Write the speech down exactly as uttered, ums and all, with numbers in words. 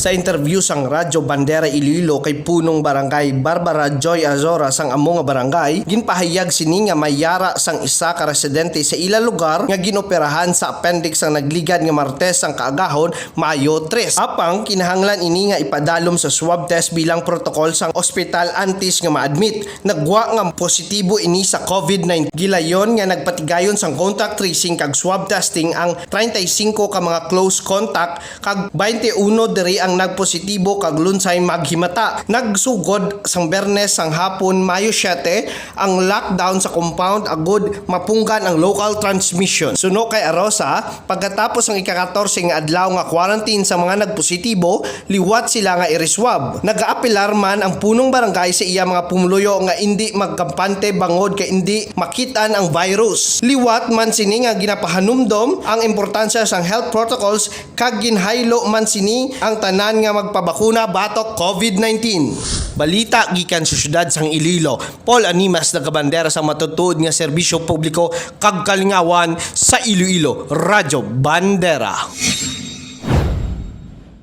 Sa interview sang Radyo Bandera Iloilo kay Punong Barangay Barbara Joy Azora sang amo nga barangay, ginpahayag sini nga may yara sang isa ka residente sa ila lugar nga ginoperahan sa appendix sang nagligad nga Martes sang kaagahon, Mayo tres. Apang kinahanglan ini nga ipadalom sa swab test bilang protocol sang ospital antes nga ma-admit. Nagwa nga positibo ini sa COVID nineteen. Gilayon nga nagpatigayon sang contact tracing kag swab testing ang treinta y cinco ka mga close contact kag twenty-uno diri ang nagpositibo kag lunsay maghimata. Nagsugod sang Bernes sang hapon, Mayo siete, ang lockdown sa compound agud mapunggan ang local transmission. Suno kay Arosa, pagkatapos ang ika-katorse nga adlaw nga quarantine sa mga nagpositibo, liwat sila nga iriswab. Nagaapelar man ang punong barangay sa iya mga pumuluyo nga indi magkampante bangod kay indi makitan ang virus. Liwat man sini nga ginapahanumdom ang importansya sang health protocols kag ginhaylo man sini ang tanan nga magpabakuna batok COVID nineteen. Balita gikan sa siyudad sang Iloilo, Paul Animas nagabandera sa matutuod nga serbisyo publiko kag kalingawan sa Iloilo, Radyo Bandera.